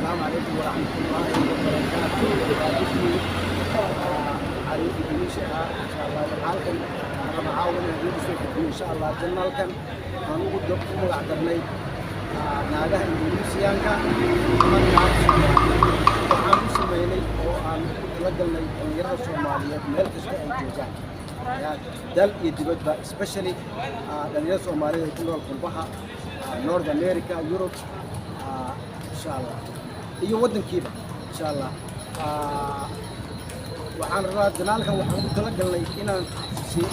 Asalaamu calaykum waraxmatullaahi wabarakaatu. Waa bishii cariif Indonesia ah. Insha Allah waxaa halkan raba caawa inaan idiin soo gudbiyo, insha Allah, channelkan aan ugu magac darnay naagaha Indonesiyaanka ama naag Soomaaliyeed. Waxaan u sameynay oo aan ugu talagalnay dhalinyarada Soomaaliyeed meel kasta ay joogaan, ya dal iyo dibadba, especially dhalinyarada Soomaaliyeed ee ku nool qurbaha, North America, Europe, insha Allah, iyo waddankiiba, insha Allah. Waxaan rabaa channelkan waxaan ugu talagalnay inaan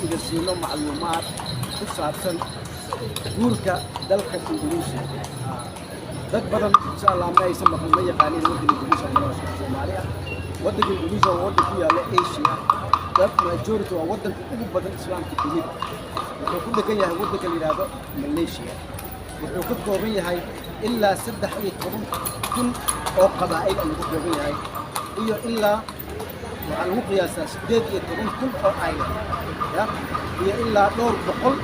idin siino macluumaad ku saabsan guurka dalka Indonesia. Dad badan, insha Allah, ma aysan maqan, ma yaqaanin waddanka Indonesia oo Soomaali ah. Waddanka Indonesia waa waddan ku yaalla Asia. Dad majority waa waddanka ugu badan Islaamka dunida. Wuxuu ku dhegan yahay waddanka la yidhaahdo Malaysia. Wuxuu ka kooban yahay ilaa 13,000 oo qabaa'il ayuu ka kooban yahay, iyo ilaa waxaa lagu qiyaasaa 18,000 oo island, ya iyo ilaa dhowr boqol,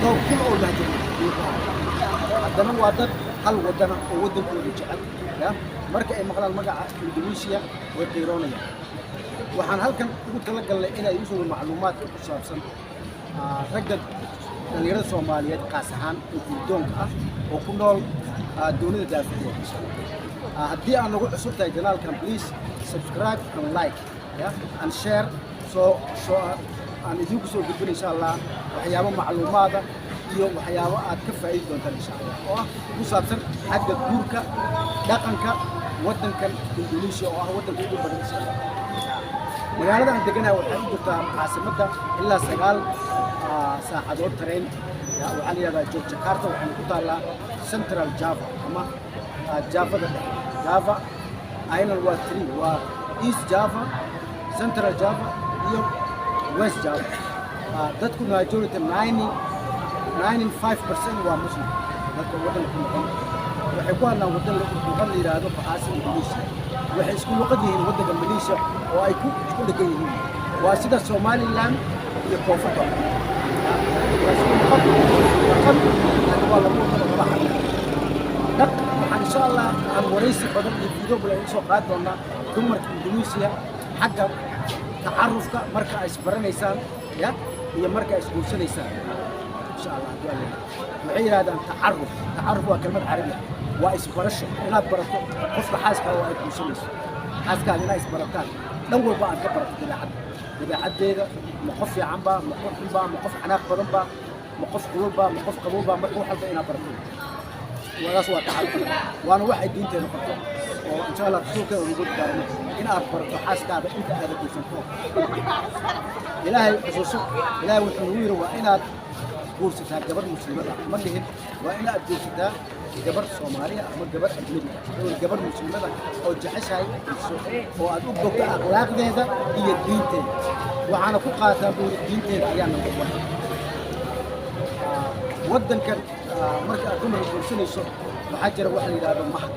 dhowr kun oo lahjad ayuu ku hadlaa. Haddana waa dad hal wadana oo waddankooda jecel. Ya marka ay maqlaan magaca Indonesia way qiiroonayaan. Waxaan halkan ugu talagalnay inay usoo macluumaadka ku saabsan ragga dhalinyarada Soomaaliyeed, qaas ahaan oo guurdoonka ah oo ku nool dunida daafaheeda, insha Allah. Haddii aad nagu cusub tahay channelkan, please subscribe and like, yeah, and share, so aan idinku soo gudbin, insha Allah, waxyaabo macluumaada iyo waxyaabo aad ka faa'iidi doontaan, insha Allah, oo ah ku saabsan xagga guurka, dhaqanka waddankan Indonesia oo ah waddanka ugu badan Islaamka. Magaalada aan deganahay waxay u jirtaa caasimadda ilaa 9 saacadood tareen. Waxaa la yidhahdaa Yogyakarta, waxayna ku taallaa Central Java ama Javada dhexe. Java Island waa three: waa East Java, Central Java iyo West Java. Dadku majority, 95% waa Muslim. Dadka waddanka ku noqon waxay ku hadlaan waddan luqad la yidhaahdo Bahasa Indonesia. Waxay isku luqad yihiin waddanka Malaysia oo ay ku isku dhegan yihiin. Waa sida Somaliland iyo Koonfurta oo kale. Waa isku luqad dhaqan, laakiin waa laba waddan oo kala hadla dhaq. Waxaan, insha Allah, aan waraysi badan iyo video badan usoo qaadi doonaa dumarka Indonesia xagga tacarufka, marka ay isbaranaysaan ya iyo marka ay isguursanaysaan, insha Allah. Haddii Alla yidhaahdo, waxay yidhahdaan tacaruf. Tacaruf waa kelmad Carabi ah, waa isbarasho, inaad barato qofka xaaska oo aad guursanayso, xaaskaada inaad isbarataan, dhan walba aad ka barato, dabeecadda, dabeecaddeeda, ma qof fiican ba, ma qof xun ba, ma qof xanaaq badan ba, ma qof kulul ba, ma qof qabow ba. Marka wax walba inaad barato wadaas waa tacaruf, waana waxay diinteenu qabto oo, insha Allah, rasuulkeena ugu darmo in aad barato xaaskaada inta aada guursan ka hor. Ilaahay xusuuso, Ilaahay wuxuu nagu yidhi waa inaad guursataa gabar Muslimad ah. Ma dhihin waa inaad guursataa gabar Soomaaliya ama gabar ajnabi ah. Wuxuu yidhi gabar Muslimada oo jeceshahay guurso oo aad u bogto akhlaaqdeeda iyo diinteeda. Waxaana ku qaataa, buu yidhi, diinteeda ayaa number one. Waddankan marka aad dumarka guursanayso waxaa jira waxa la yidhaahdo mahar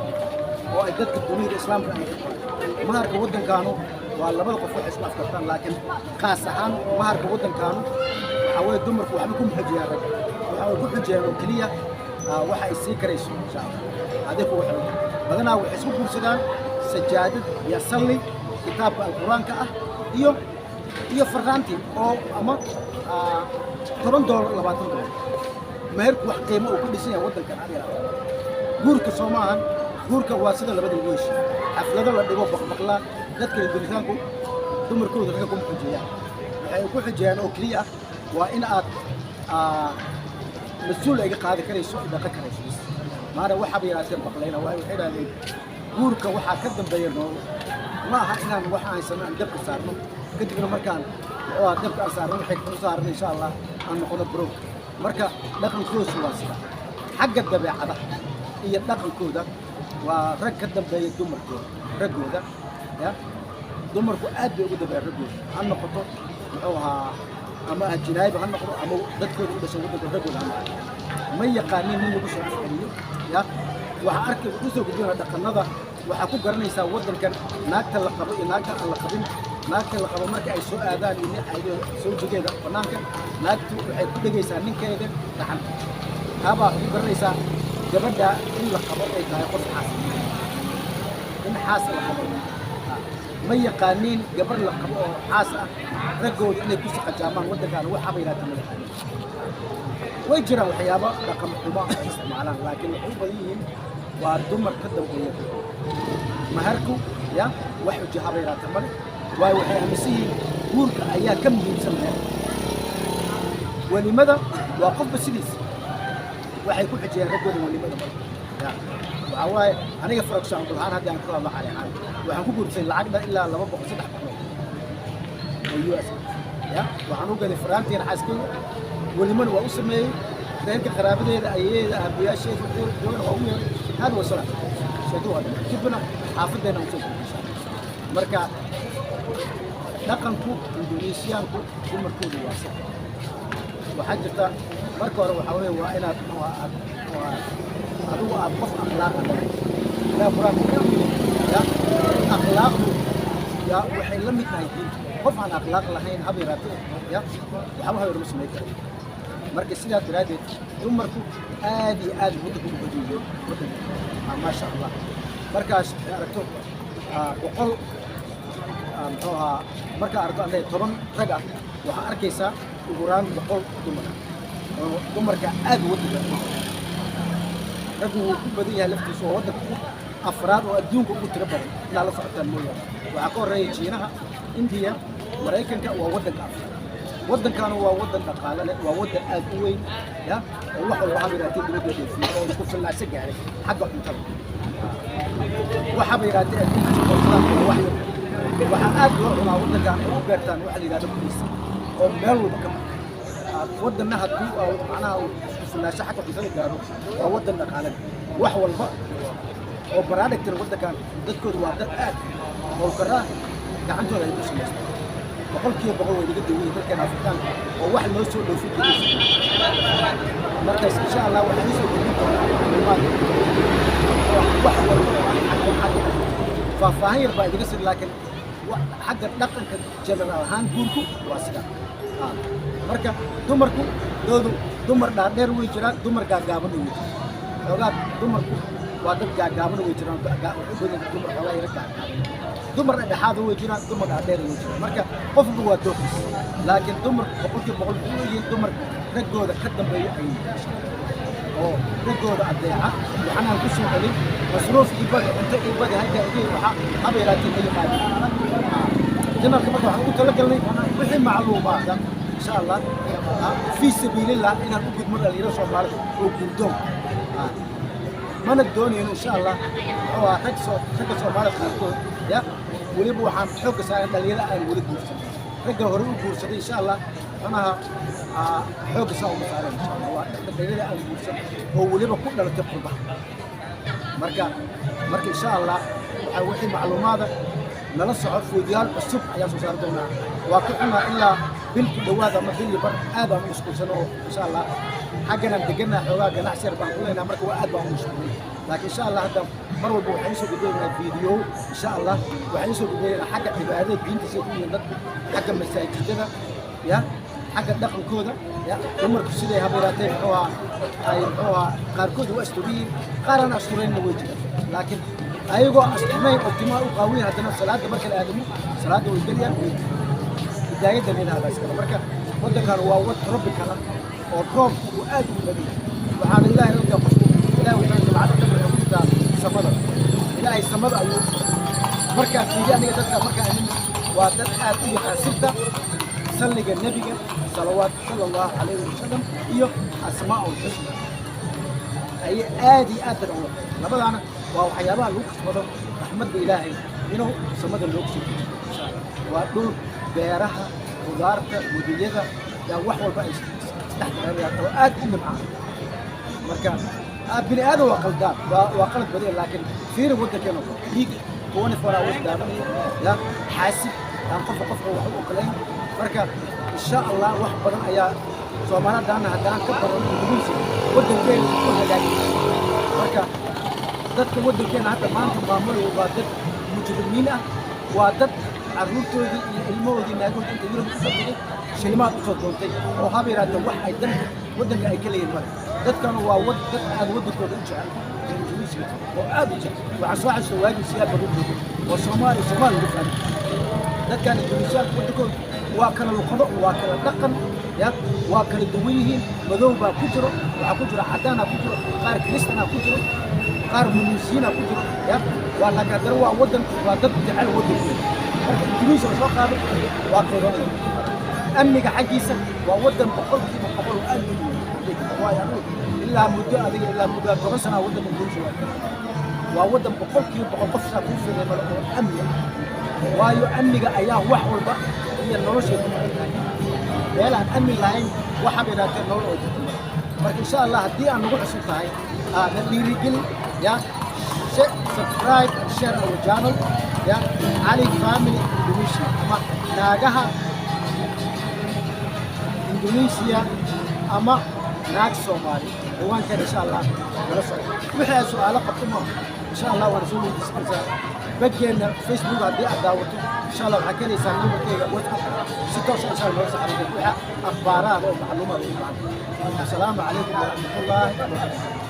oo ay dadka dunida Islaamka ay ka qabaan. Maharka waddankaanu waa labada qof waxay isku afkartaan, laakiin qaas ahaan maharka waddankaanu waxaa weeye dumarku waxba kuma xujiyaan ragga. Waxa ay ku xujiyaan oo keliya waxa ay sii karayso, insha Allah, aday kugu xiran tahay. Badanaa waxay isku guursadaan sajaadad iyo salli, kitaabka Alqur-aanka ah iyo farraantii oo ama $10, $20. Meherku wax qiimo uu ku dhisan yahay waddankan adiga guurka soo maahan. Guurka waa sida labada lagu heshiiyo, xaflado la dhigo, baqbaqlaa. Dadka Indonesiyaanku dumarkooda ragga kuma xujeeyaan. Waxay ku xujeeyaan oo keliya ah waa in aad mas-uul iga qaadi karayso, dhaqan karayso bis. Maana waxaaba yidhahdeen baqlayna. Waxay yidhahdeen guurka waxaa ka dambeeya nolol. Ma aha inaan wax aan aan dabka saarno, kadibna markaan muxuu ahaa dabka aan saarno, waxay ku saaran, insha Allah, aan noqono broke. Marka dhaqankoosu waa sida. Xagga dabeecadaha iyo dhaqankooda waa rag ka dambeeya dumarkooda, raggooda. Ya dumarku aad bay ugu dambeeyaan raggooda, ha noqoto muxuu ahaa ama ajinaayba ha noqdo ama dadkooda u dhashay waddanka raggooda ha noqdo. Ma yaqaanin nin lagu soo afceliyo. Ya waxaa arkay usoo gudbina dhaqanada. Waxaa ku garanaysaa waddankan naagta la qabo iyo naagta aan la qabin. Naagta la qabo marka ay soo aadaan iyo nin ay sawjigeeda bannaanka, naagtu waxay ku dhegaysaa ninkeeda gacanta. Taabaa ku garanaysaa gabadha in la qabo ay tahay qof xaas. In xaas la qabo ma yaqaaniin, gabar la qabo oo xaas ah raggooda inay ku saqajaamaan waddankaan waxaba yidhaahda ma yaqaaniin. Way jiraan waxyaabo dhaqan xumo ay isticmaalaan, laakiin waxay u badan yihiin waa dumar ka dambeeya. Maharku ya wax xujo haba yaraata male, waayo waxay aaminsan yihiin guurka ayaa ka muhiimsan meherka. Walimada waa qofba sidiisa, waxay ku xijiyeen raggooda walimada male. Ya waxaa waaye, aniga, for example ahaan, haddii aan ku hadlo cali ahaan, waxaan ku guursaday lacag dhan ilaa 200, 300 oo US. Ya waxaan u gaday faraantiina xaaskeyga, walimana waa u sameeyey, reerka qaraabadeeda, ayeeyeeda, aabayaasheeda gabadha waa u yeeray. Hada wasalaam, sheeko waa dhamay. Kadibna xaafadeena usoo gudbisha. Marka dhaqanku Indonesiyaanku dumarkoodu waa sida. Waxaa jirta marka hore, waxaa weeye waa inaad aad adigu aad qof akhlaaqa leedahay. Ilaah Qur-aanka wuxuu yidhi, ya akhlaaqdu ya waxay la mid tahay diinta. Qof aan akhlaaq lahayn haba yaraatee ya waxba habar ma samayn karo. Marka sidaa daraaddeed dumarku aad iyo aad waddanka ugu badan yihiin waddanka, maasha Allah. Markaas aragto 100, muxuu ahaa, markaa aragto annaga 10 rag ah, waxaa arkaysaa ugu yaraan 100 dumar ah oo dumarka aad waddanka ugu badan. Raggu wuu ku badan yahay laftiisu, oo waddanka ugu afraad oo adduunka ugu tiro badan ilaa la socotaan mooyaane. Waxaa ka horreeya Jiinaha, Indiya, Maraykanka. Waa waddanka afraad. Waddankana waa waddan dhaqaale leh, waa waddan aad u weyn ya oo wax walba haba yaraatee dibadda dhoofiyo oo isku filnaasho gaaray xagga cuntada. Waxaaba yaraatee adduunka soo waa wax yar. Waxaa aad loo cunaa waddankan oo u beertaan waxa la yidhahdo bariis oo meel walba ka baxa. Waddanna haddii macnaha uu isku filnaasho xagga cuntada gaaro, waa waddan dhaqaale leh, wax walba oo product-na. Waddankan dadkoodu waa dad aad howlkaraa, gacantooda ay ku samaystaan. 100% way naga duwan yihiin dadkan Afrikaanka oo wax loo soo dhoofin jiray. Markaas insha Allah waxaan usoo gudbin doonaa macluumaad oo wax walba oo ah xagga faahfaahin yar baa idiga sir, laakiin xagga dhaqanka general ahaan guurku waa sidaa. Marka dumarku doodu dumar dhaadheer way jiraan, dumar gaagaabanna way jiraan. Xoogaa dumarku waa dad gaagaaban way jiraan, waxay u badan yihiin dumar xoogaa yara gaagaaban. Dumar dhexdhexaada way jiraan, dumar dhaadheer way jiraan. Marka qofba waa doofis, laakiin dumarku 100% waxay u yihiin dumar raggooda ka dambeeya ayay yihiin oo raggooda adeeca. Waxaan aan ku soo celin masruuf ii badi, cunto ii badi, halkaa idin waxa haba yaraatee ma yaqaanin channel-ka. Marka waxaan ugu talagalnay wixii macluumaada insha Allah fii sabiilillah inaan u gudmo dhalinyaro Soomaalida oo guurdoon. Mana doonayno insha Allah muxuu ahaa rag soo ragga Soomaalida qaarkood ya weliba waxaan xoogga saaran dhalinyaro aan weli guursan. Ragga hore u guursaday insha Allah macnaha xoogga saa uma saareen insha Allah. Waa dhalinyarada aan guursan oo weliba ku dhalatay qurbaha. Marka insha Allah waxaa wixii macluumaada nala soco, fiidiyoyaal cusub ayaan soo saari doonaa. Waa ka xunaa ilaa bil ku dhowaad ama bil iyo bar aad aan u mashquulsan oo insha Allah xagganaan deganaa, xoogaa ganacsi yar baan ku leenaha. Marka waa aad baan u mashquulay, laakiin insha Allah hadda mar walba waxaan usoo gudbinaynaa video. Insha Allah waxaan usoo gudbinaynaa xagga cibaadada, diinta siday ku yihiin dadku, xagga masaajidada ya xagga dhaqankooda ya dumarku siday habeeraatee muxuu ahaa ay muxuu ahaa qaarkood waa asturan yihiin, qaar aan asturaynna way jiraan, laakiin ayagoo asturnayn oo timaha u qaawiyin haddana salaada marka la aadamo salaada way gelayaan, way hidaayadda leedahay iskale. Marka waddankan waa wad tropical ah oo roobku uu aad ugu badan yahay. Waxaana Ilaahay ogyaa qofku Ilaahay wuxuu nimcada ka buuxa ku jirtaa samada. Ilaahay samada ayuu markaa fiiri. Aniga dadka markaa amin waa dad aad u yaqaan sirta salliga nebiga salawaat sala Allahu calayhi wasalam iyo asmaa'ul xusna ayay aad iyo aad dadka u labadaana waa waxyaabaha lagu kasbado raxmadda Ilaahay inuu samada loogu soo dejiyo insha Allah. Waa dhul beeraha, khudaarta, webiyada yaa wax walba ay isdhex dareerayaan oo aad u nimca. Marka bini aadam waa qaldaan, waa qalad badan, laakiin fiiri waddankeena oo kale, dhiig 24 hours daadanaya ya xaasib aan qofka qofka wax u ogolayn. Marka insha Allah wax badan ayaa Soomaalidana haddaan ka baran Indonesia waddankeena ku hagaagi. Marka dadka waddankeena hadda maanta maamulaya waa dad mujrimiin ah, waa dad carruurtoodii iyo ilmahoodii, naagahoodii inta Yurub usoo tegay shilimaad usoo doontay oo haba yaraatee wax ay danka waddanka ay ka leeyihin male. Dadkana waa dad aad waddankooda u jecel Indonesia. Ingiriisiga oo aad u jecel. Waxaan soo xasuusta waagii Siyaad Barre joogo oo Soomaali Soomaali lagu fahmi. Dadkan Indonesiyaanka waddankooda waa kala luqado, waa kala dhaqan, ya waa kala duwan yihiin. Madow baa ku jiro, waxaa ku jiro caddaanaa ku jiro, qaar Kiristanaa ku jiro, qaar Munuusiyiinaa ku jiro, ya waa laakiin haddana waa waddan, waa dad jecel waddankooda. Marka Indonesia la soo qaaday waa qiiroonaya. Amniga xaggiisa waa waddan 100% oo amni weyn. Waayo, anigu ilaa muddo, adiga ilaa muddo 10 sanaa waddanka Indonesia waa waddan 100% qof saa kuu fiiray male oo amni ah. Waayo, amniga ayaa wax walba iyo noloshay ku xiran tahay. Meel aan amni lahayn waxaaba yidhahdeen nolol oo jirta male. Marka insha Allah, haddii aan nagu cusub tahay, na dhiirigeli, ya subscribe and share our channel, ya Ali Family Indonesia ama Naagaha Indonesia ama Naag Soomaali. Ciwaankan insha Allah nala socdo. Wixii aad su'aalo qabto ma insha Allah waana soo weydiisan kartaa baggeenna Facebook. Haddii aad daawato, insha Allah waxaad ka helaysaa numberkayga WhatsApp. Si toos ah insha Allah noola soo xiriir wixii akhbaaraad oo macluumaad u baahan. Asalaamu calaykum waraxmatullaahi wabarakaatu.